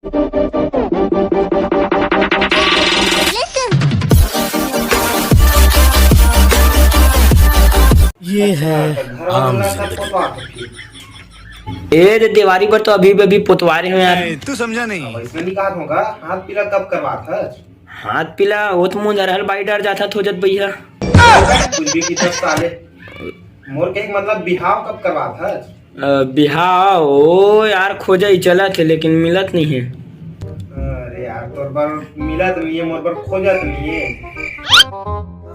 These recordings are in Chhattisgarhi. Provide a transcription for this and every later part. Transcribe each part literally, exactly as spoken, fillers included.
ये है आम जिंदगी। ए दे, देवारी पर तो अभी अभी पोतवारे हो यार। ए, तू समझा नहीं। अब इसमें नहीं कहा होगा, हाथ पीला कब करवा था? हाथ पीला वो तो मुंह रहल बाई डर जाता थो जत भैया। कुछ भी की साले। मोर के मतलब बिहाव कब करवा था? अ, बिहाव ओ यार खोजे ही चलत हे लेकिन मिलत नहीं है। अरे यार तोर बर मिलत नहीं है, मोर बर खोजत नहीं है।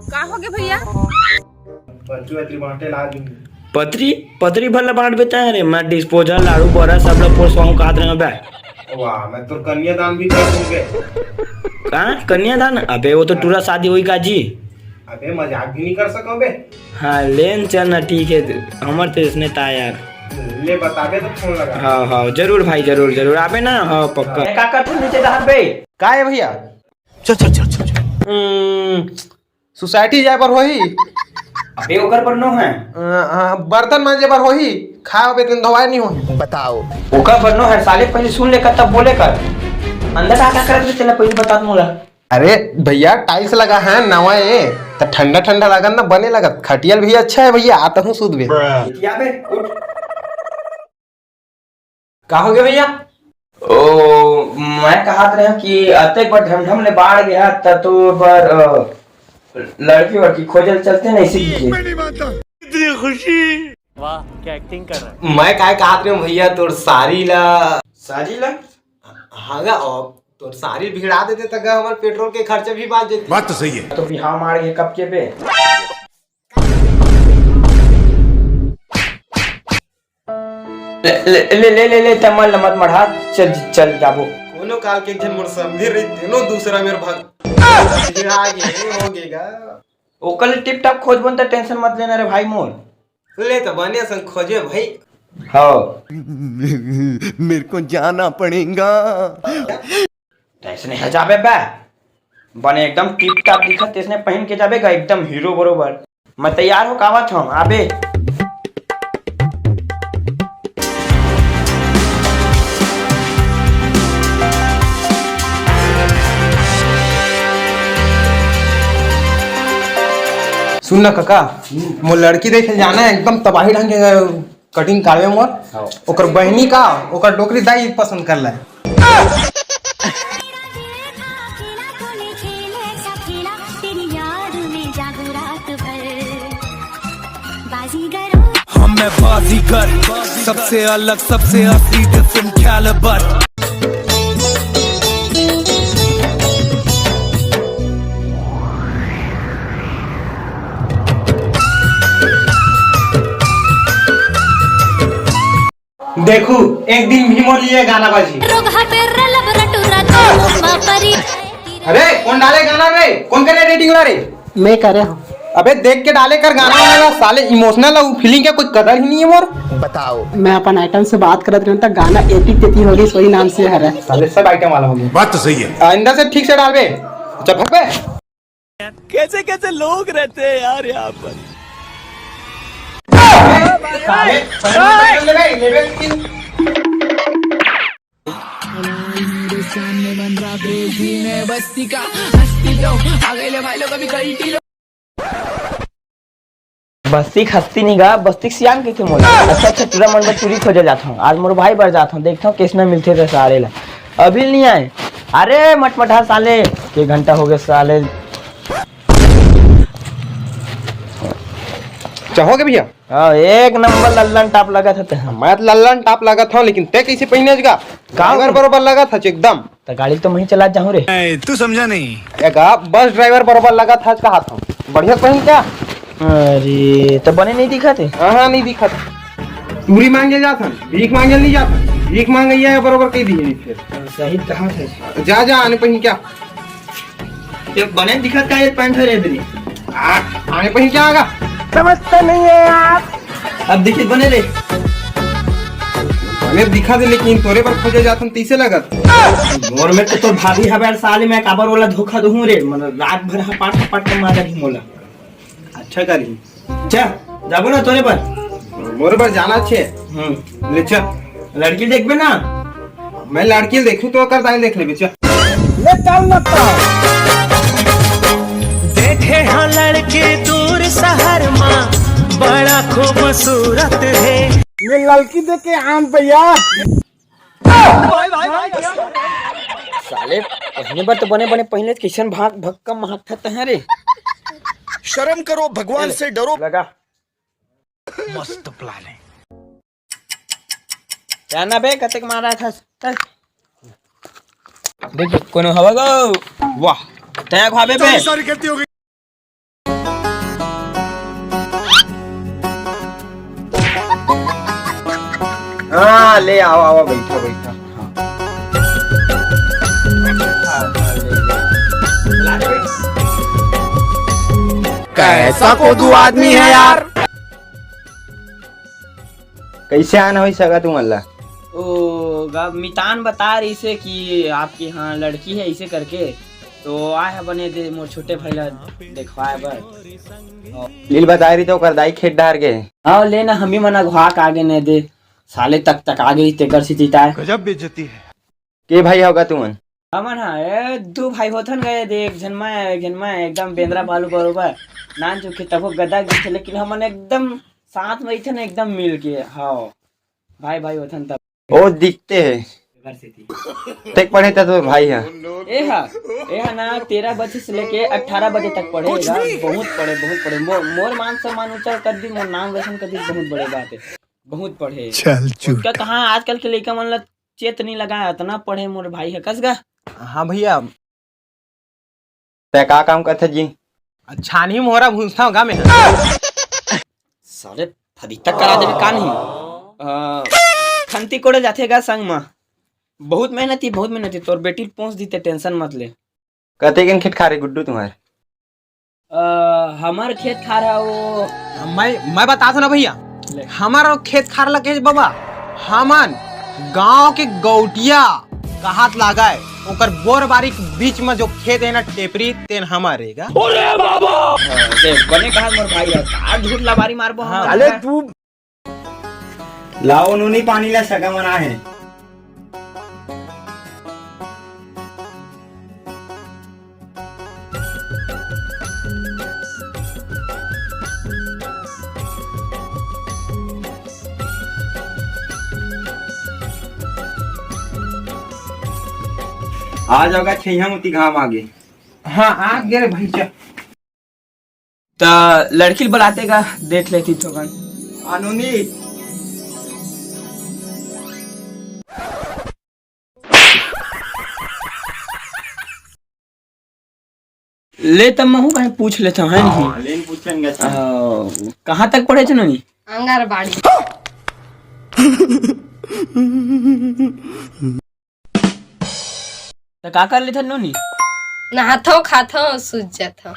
का हो गे भैया? पत्री वत्री बांटे ला दी। पत्री? पत्री भर ला बांट बेता है रे, मैं डिस्पोजल लाड़ू बोरा सब ला पोसवाऊं कहत रहे बे। वाह, मैं तो कन्यादान भी कर दूंगे। कहाँ कन्यादान? अबे वो तो टूरा शादी होई का जी। अबे मजाक भी नहीं कर सको बे। हाँ लेन चल ना, ठीक है, हमर तो इसने ता यार। ले बताबे तो फोन लगा। हाँ हाँ जरूर भाई, जरूर जरूर आबे ना। हाँ पक्का। ए, का करथन नीचे डहर बे? का है भैया? चल चल चल चल चल। हम्म, सोसाइटी जाए बर होही। अबे ओकर बर नो है। अ, अ, बर्तन मांजे बर होही। खाए होबे तेन धोवाए नहीं होही। बताओ। ओकर बर नो है साले, पहले सुन ले कर तब बोले कर। अंदर आ का करत रे तेला पहले बता मोला। अरे भैया टाइल्स लगा है नवा ए, त ठंडा ठंडा लागत ना बने लागत। खटियल भी अच्छा है भैया, आता हूँ सूत बे। क्या बे उठ। का हो गया भैया? ओ, मैं कहत रहे कि अतेक बर ढमढम ले बाढ़ गया त तो बर अ, लड़की वड़की खोजल चलते नहीं सीख के। इतनी खुशी। वाह क्या एक्टिंग कर रहा है। मैं काय कहत रहे हूँ भैया तोर सारी ला। सारी ला? हाँ गा, और तोर सारी भिड़ा देते त गा हमार पेट्रोल के खर्चा भी बाच जेते। बात तो सही है। तो बिहाव मार के कब के बे? ले ले ले ले ले, ले तमल मत मढ़ा। चल चल जाबो। कोनो काल के एक झन मोर समधी रही तेनो दूसरा मेर भाग। ये आगे हो गेगा। ओकर ले टिप टाप खोजबो न त टेंशन मत लेना रे भाई मोर। ले तो बने संग खोजे भाई। हाँ। मेरे को जाना पड़ेगा। तैसने है जाबे बे। बने एकदम टिप टाप दिखत तैसने पहन के जाबे गा एकदम हीरो बरोबर। मैं तैयार हो कावत हूँ आबे। सुन ना काका, मोर लड़की देखे जाना है एकदम तबाही ढंग के कटिंग कावे मोर। हाँ। ओकर बहनी का ओकर डोकरी दाई पसंद कर ले। हम मैं बाजीगर, सबसे अलग सबसे असली डिफरेंट कैलिबर। देखू एक दिन भी मोर लिए गाना बाजी। अरे कौन डाले गाना रे, कौन करे रेटिंग ला रे? मैं करे हूँ। अबे देख के डाले कर गाना वाला साले, इमोशनल है वो फीलिंग के कोई कदर ही नहीं है मोर। बताओ। मैं अपन आइटम से बात करत रहूं त गाना एती तेती हो गई, सोई नाम से हरे। साले सब आइटम वाला हो गया। बात तो सही है। आइंदा से ठीक से डालबे। चल भग बे। कैसे कैसे लोग रहते हैं यार यहाँ पर। साले, साले, लेबे, लेबे, लेबे। बस्ती खस्ती नहीं गा, बस्ती सियान कहिथे मोला। अच्छा अच्छा, टूरा मन बर टूरी खोजे जात हूँ। आज मोर भाई बर जात हूँ, देखत हूँ किसने मिलते थे सारे ला। अभी नहीं आए। अरे मटमटा साले, के घंटा हो गया साले। चाहोगे भैया? हाँ, एक नंबर लल्लन टाप लगत हते। मैं तो लल्लन टाप लगत हूँ, लेकिन ते कैसे पहने का? का ड्राइवर बरोबर लगत हच एकदम। त गाड़ी तो मैं ही चला जाऊँ रे। ए, तू समझा नहीं। एगा बस ड्राइवर बरोबर लगत हच कहत हूँ। बढ़िया पहन क्या? अरे, त बने नहीं दिखत हे। हाँ, हाँ, नहीं दिखत। टूरी मांगे जात हन, भीख मांगे नहीं जात हन। भीख मांगैया है बरोबर कही दी नहीं फिर। सही कहा थे। जा, जा, आने पहन क्या? ये बने दिखत का ये पैंट है रे इतनी? आ, आने पहन क्या आगा? समझता नहीं है यार। अब देखिए बने रे। बने दिखा दे लेकिन तोरे पर खोजे जात हम तीसे लगत। मोर में तो तोर भाभी हवे साले, मैं काबर ओला धोखा दूँ रे, मतलब रात भर हपाट हपाट के मारा ही मोला। अच्छा करी। चल, जाबो ना तोरे बर। मोरे बर जाना छे। हम्म। ले चल। लड़की देखबे ना? मैं लड़की देखूं तो ओकर दाई देख लेबे, चल। ले चल न त। देखे हाँ लड़की दूर शहर मा, बड़ा खूबसूरत हे। ये लड़की देख के आन भैया। साले, पहिने बर तो बने बने पहिने, कइसन भाग भक्कम महकत हे रे। शर्म करो, भगवान से डरो। लगा। मस्त प्लान है। क्या ना बे, कतेक मारा था? चल। देख, कोनो हवा गो। वाह। तैं भावे बे। सारी गलती हो गई। हाँ, ले आओ, आओ, बैठो, बैठो। हाँ। कैसा कोदू आदमी है यार। कइसे आना होइस सगा तुमन ला? ओ, गा-, मितान बता रहिसे कि आपके यहाँ लड़की है, इसे करके, तो आए हे बने दे मोर छोटे भाई ला देखवाए बर। लील बताए रही तो ओकर दाई खेत डहर गे। हाँ, ले ना, हमी मन अघुआ के आगे ने दे, साले तक तक आ गई तेकर सितिताए। गजब बेइज्जती है। के भाई होगा तुमन? हमन हा, ए, दू भाई होथन गा दे, एक झन मैं, एक झन मैं, एकदम बेंदरा बालू बरोबर। नान चुके तको गदा गिरथे, लेकिन हमन एकदम साथ में रहिथन, एकदम मिल के। हाँ, भाई भाई होथन तब। ओ दिखते है। घर से थी। तेक पढ़े था तो भाई है। ए हा, ए हा ना, तेरह बजे से लेके अठारह बजे तक पढ़े कुछ गा। भी। बहुत पढ़े, बहुत पढ़े। मोर, मोर मान सम्मान ऊंचा कर दी, मोर नाम रोशन कर दी, बहुत बड़े बात है। बहुत पढ़े। चल चूत। ओतका कहाँ आजकल के लइका मन ला चेत नहीं लगा, इतना पढ़े मोर भाई है, कस गा। हाँ भैया। तै का काम करथे जी? छानी मोरा भूंजथव गा मैं। साले फदीता करा देबे का नहीं? अ, खंती कोड़े जाथे गा संग म। बहुत मेहनती, बहुत मेहनती। तोर बेटी पोंस दीते, tension मत ले। कतेकन खेत खार हे गुड्डू तुम्हार? अ, हमर खेत खार हे वो। मैं, मैं बतात हों ना भैया, ले। हमर खेत खार ला कहेच बबा, हमन गांव के गौटिया कहात लागय, ओकर बोर बारी के बीच में जो खेत हे ना टेपरी, तेन हमर हे गा। अरे बाबा! हाँ, देख, बने कहा मोर भाई हे, का झूठ लबारी मारबो हम हाँ। अरे तू लाओ नूनी पानी ला, सगा मन आहे। आ जाओगा छइहा मोती घाम आगे। हाँ, आ गे रे भाई, चल। त लड़की ल बलाते गा, देख लेती थोकन। आनूनी। ले त महू कहीं पूछ लेथव, है नहीं? हाँ, लेन पूछेंगे। अ, कहाँ तक पढ़े थे नोनी? आंगनबाड़ी। त का कर लेथन नोनी? नहाथव, खाथव, सूत जाथव।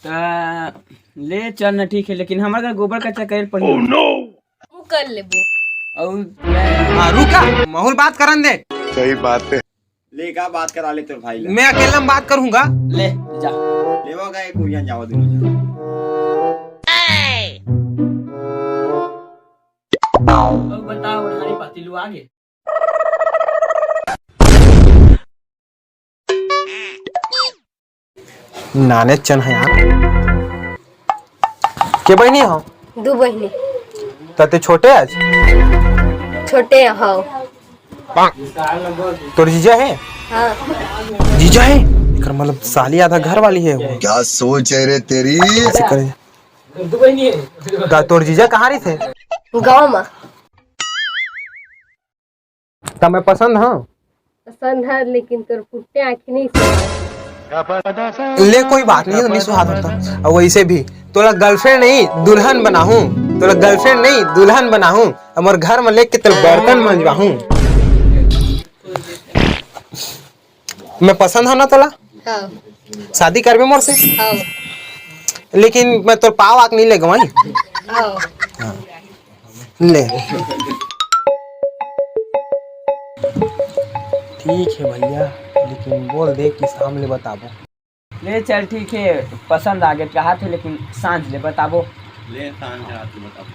त ले चल न, ठीक हे, लेकिन हमर घर गोबर कचरा करे ल पड़ही। Oh no! तू कर लेबो। अउ हाँ, रुका, महू ल बात करन दे। सही बात है। ले का बात करा ले तोर भाई ला। मैं अकेला में बात करूंगा। ले जा। लेवा गा एक उरियन जावा दूनों झन। अउ बता, ओढ़ारी पाती लुआ गे? नाने चन हे यार। के बहिनी हो? दू बहिनी। त ते छोटे आज? छोटे हो। तोर जीजा हे? हाँ। जीजा हे? एकर मतलब साली आधा घर वाली हे वो। क्या सोच है रे तेरी? ऐसे करे। त तोर जीजा कहाँ रहिथे? गाँव मा। त मैं पसंद हंव? पसंद हे, लेकिन तोर फुट्टे आँखी नहीं से। ले कोई बात नहीं, नहीं सुहात होता। अउ वैसे भी तोला girlfriend नहीं दुल्हन बनाहूँ, तोला girlfriend नहीं दुल्हन बनाहूँ, हमर घर में लेके तोला बर्तन मंजवाहूँ। मैं पसंद हंव ना तोला? हाँ। शादी करबे मोर से? हाँ। लेकिन मैं तोर पाँव आके नहीं लेगवाई। हाँ। हाँ। ले। ठीक हे भैया, लेकिन बोल दे कि शाम ले बताबो। ले चल ठीक हे, पसंद आ गे कहाथे, लेकिन सांझ ले बताबो। ले सांझ रात ले बताबो।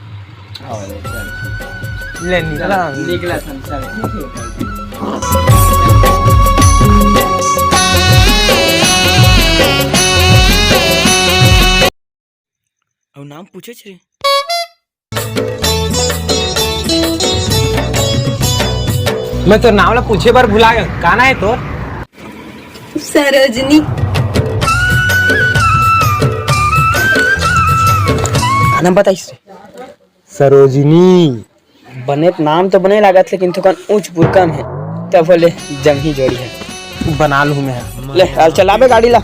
हाँ, ले चल। ले निकला। निकला था, चल ठीक हे। अउ नाम पूछे छे। मैं तोर नाम ला पूछे बर भुला गेंव। का नाम हे तोर? सरोजनी। नाम बताइस रे। सरोजनी। बने त नाम तो बने लागत, लेकिन थोकन ऊंच भुरकम हे, तब ले जंगही जोड़ी हे। बना लूं मैं। ले, चल चलाबे गाड़ी ला।